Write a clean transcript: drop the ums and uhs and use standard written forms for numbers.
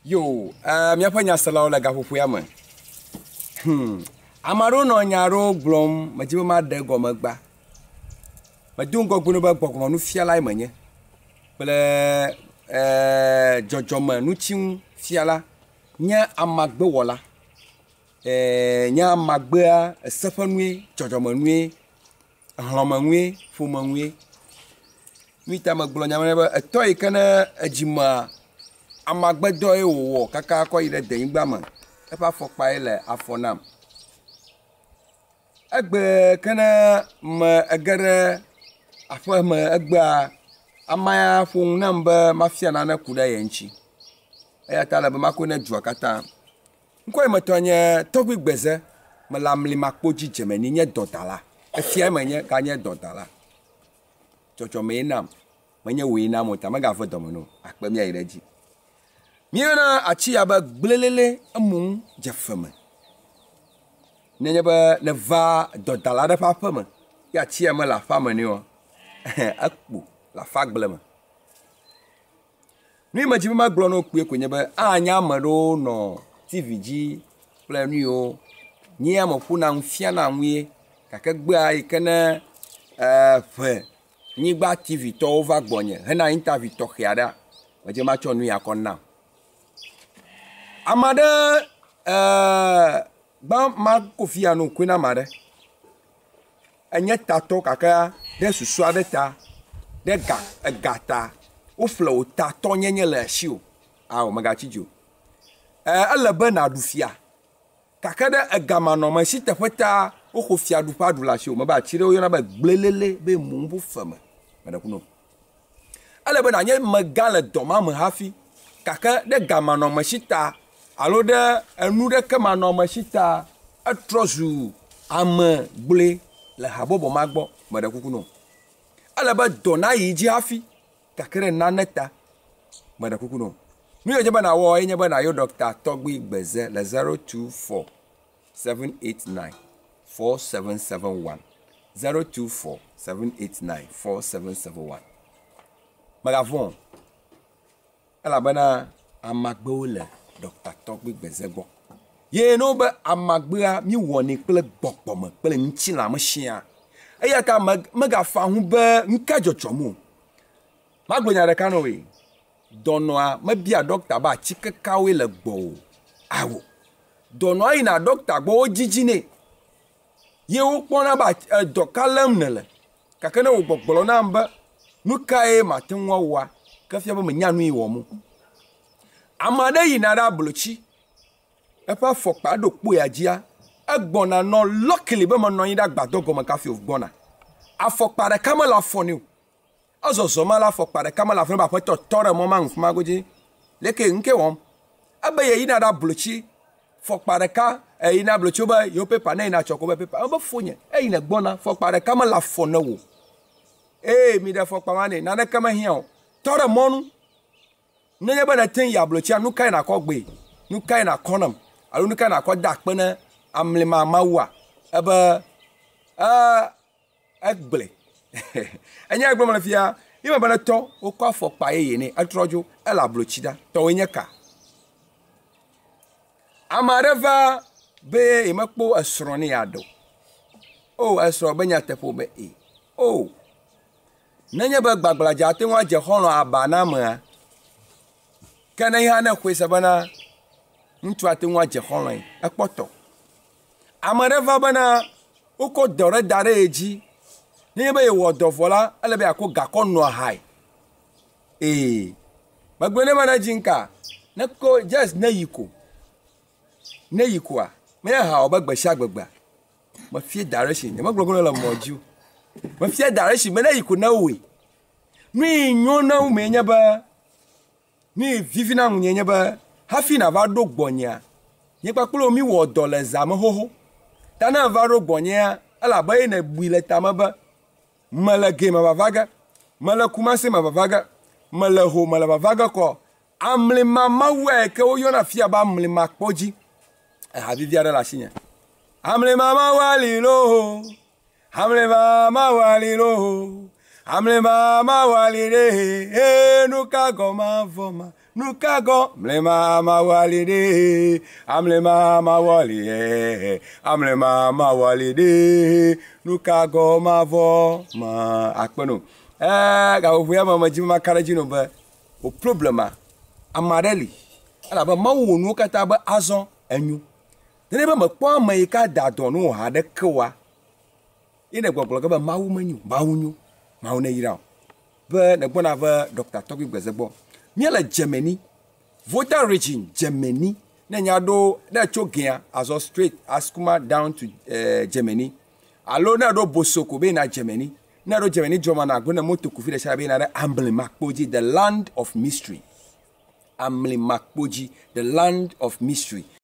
Yo, eh, míaƒe nyaselawo le gaƒoƒoea me. Hmm. Ame aɖewo nɔ nya aɖewo gblɔm, medzi be maɖe egɔme gba. Medo ŋgɔgbe no be gbɔgbɔmenufialae menye kple eh, dzɔdzɔmenutsiŋufiala nye amagbewɔla. Eh, nye amagbea eseƒenue, dzɔdzɔmenue, hlɔ̃menue, ƒomenue. Nu yi ta megblɔ nya ma be etɔ yi ke ne edzimea amagbedɔe wòwɔ kaka kɔ yi ɖe denyigba me eƒe afɔkpae le afɔ nam. Egbe ke ne me ege ɖe aƒe me egbea amea ƒo nu nam be mafia nane ku ɖe ye ŋuti eya ta ele be makɔe ne dua katã. Ŋkɔ yi metɔ nye Tɔgbui Gbeze, mele amlimakpo dzi Dzemeni nye dɔdala. Efiae menye ganye dɔdala. Dzɔdzɔmee nam, menye wòe nam o ta megave dɔme no akpe míayi ɖe edzi. Míeyɔna atsi ya be gblelele emu ŋu dze fe me. Nenye be nèva dɔdala aɖe ƒe aƒe me ye atsi ya mele aƒea me nɛ oa, ekpo le afagble me. Nu yi medzi be magblɔ na wo kpuie koe nye be anya ame aɖewo nɔ TV dzi kple nu yiwo nye ya meƒona nu fiana nu ye gake egbea yi ke ne eee ʋe nyigba TV tɔwo va gbɔnye hena interview tɔxɛ aɖea, medze matsɔ nu ya kɔ na wo. Ame aɖe eee gbã mako fi ya no koe na ame aɖe. Enye tatɔ gake ɖe susu aɖe ta, ɖe ga ega ta woƒle wò tatɔnyenye le asiwò. Ao mègatsi dzi o. E ele be nàɖu fia gake ɖe egamanɔamesi teƒe ta woxɔ fiaɖuƒe aɖu le asiwò. Mebe atsi ɖe woyɔna be gblelele be mu ŋu fe me. Meɖe ku no. Ele be nànye megã le dɔ ma me hafi gake ɖe gamanɔamesi ta alo ɖe enu ɖeke manɔamesi ta etrɔ zu ame gblɔe le habɔbɔ ma gbɔ. Meɖe kuku no. Ele be dɔ nayi dzi hafi gake ɖe nane ta. Meɖe kuku no. Nu yi wòdze be nàwɔ ye nye be nàyɔ Ɖɔkta Tɔgbui Gbeze le 024 789 4771 024 789 4771. Mègavɔ̃ o elabena amagbewo le Ɖɔkta Tɔgbui Gbeze gbɔ. Ye ne wobe amagbea míewɔnɛ kple gbɔgbɔme kple ŋutilãme siaa. Eya ta megafa ŋu be nu ka dzɔdzɔm o. Magblɔ nya ɖeka na wòe. Dɔnɔa mebia ɖɔkta be atike kawoe le gbɔwò. Ao. Dɔnɔa yina ɖɔkta gbɔ wodzidzi nɛ ye wokpɔna be edɔ ka lém nèle. Gake ne wò gbɔgblɔ nam be nu kae mate ŋu awɔa, ke fia be menya nu yi wɔm o. Ame aɖe yina ɖe ablotsi, eƒe afɔkpa ɖo kpoya dzia, egbɔna nɔ luckily be menɔ anyi ɖe agbadɔ gɔme kafi wògbɔna. Afɔkpa ɖeka mele afɔ nɛ o. Ezɔzɔm ale afɔkpa ɖeka mele afɔ nɛ be aƒetɔ tɔ ɖe mɔ ma ŋu fi ma godzi. Leke ŋke wɔm? Ebe yeyina ɖe ablotsi fɔkpa ɖeka eyina ablotsi wobe yewo pepa ne yina tsɔ ko be pepa ebe fonye eyi ne gbɔna fɔkpa ɖeka mele afɔ ne wò. Ee mi ɖe fɔkpa ma nɛ naneke mehiã o. Tɔ ɖe mɔnu. Nenye be nète ŋu yi ablotsia, nu kae nàkɔ gbee? Nu kae nàkɔ nam? Alo nu kae nàkɔ de akpe ne amlima Mawua? Ebe ee egblɔe. Enye egblɔm le fia, ye me be tɔ, wokɔ afɔkpa yeye nɛ, etrɔ dzo, ele ablotsi ɖa. Tɔwoe nye ka? Ame aɖe va be yemekpɔ esrɔ̃ ne yeaɖe o. O, esrɔ̃ be nyateƒe o be e. O, nenye be gbagbladza ate ŋu adze xɔlɔ̃ aba na amea, ke ne hã ne xɔe se bena ŋutsu ate ŋu adze xɔlɔ̃e, ekpɔ tɔ. Ame aɖe va bena wokɔ dɔ ɖe da ɖe ye dzi. Nenye be yewɔ dɔ vɔ la, ele be yeakɔ ga kɔ nɔ ahae. Ee, megblɔ nɛ be ne dzi ŋka, ne ko just ne yi ko. Ne yi koa, menye aha wɔ be gbe sia gbegbea. Mefia direction, nyemegblɔ be le mɔ dzi o. Mefia direction be ne yi ko ne wɔe. Nu yi nyo na wu mee nye be Nu yi vivina ŋunye nye be hafi nàva ɖo gbɔnyea, nye kpakple wò míwɔ dɔ le zã me xoxo. Ta ne èva ɖo gbɔnyea, ele abe ye nèbui le tame be, Mele gɛ me vava ge, mele Kumasi me vava ge, mele Ho mele vava ge kɔ. Amlima Mawua yi ke woyɔna fia be Amlima kpɔ dzi. Eha vivi aɖe le asinye. Amlima Mawua li loo. Amlima mawali loo. Amlima mawali ɖe. Ee, nu ka gɔ̃ mavɔ̃ ma? Nuka gɔ mlema mawali ɖe amlema mawali ɛ amlema mawali ɖe nuka gɔ mavɔ ma akpe no. Ɛɛ gaƒoƒo ya me medzi be maka ɖe edzi no be o problema ame aɖe li elabe Mawu wɔ nuwo katã be azɔ enyo. Nene be mekpɔ ame yi ke da dɔ no haɖeke oa ye ne gbɔgblɔ ge be Mawu menyo, Mawu nyo, Mawu ne yra o. Be negbɔna ve Dr. Tɔgbi Gbeze gbɔ. Míele Germany, Volta region, Germany. Ne nya ɖo ne tso gea azɔ straight Askuma down to Germany. Alo ne ɖo Bosoko be yina Germany. Ne ɖo Germany dzɔma na agbo ne moto kufi ɖe sia be yina ɖe Amlimakpodzi, the land of mystery. Amlimakpodzi, the land of mystery.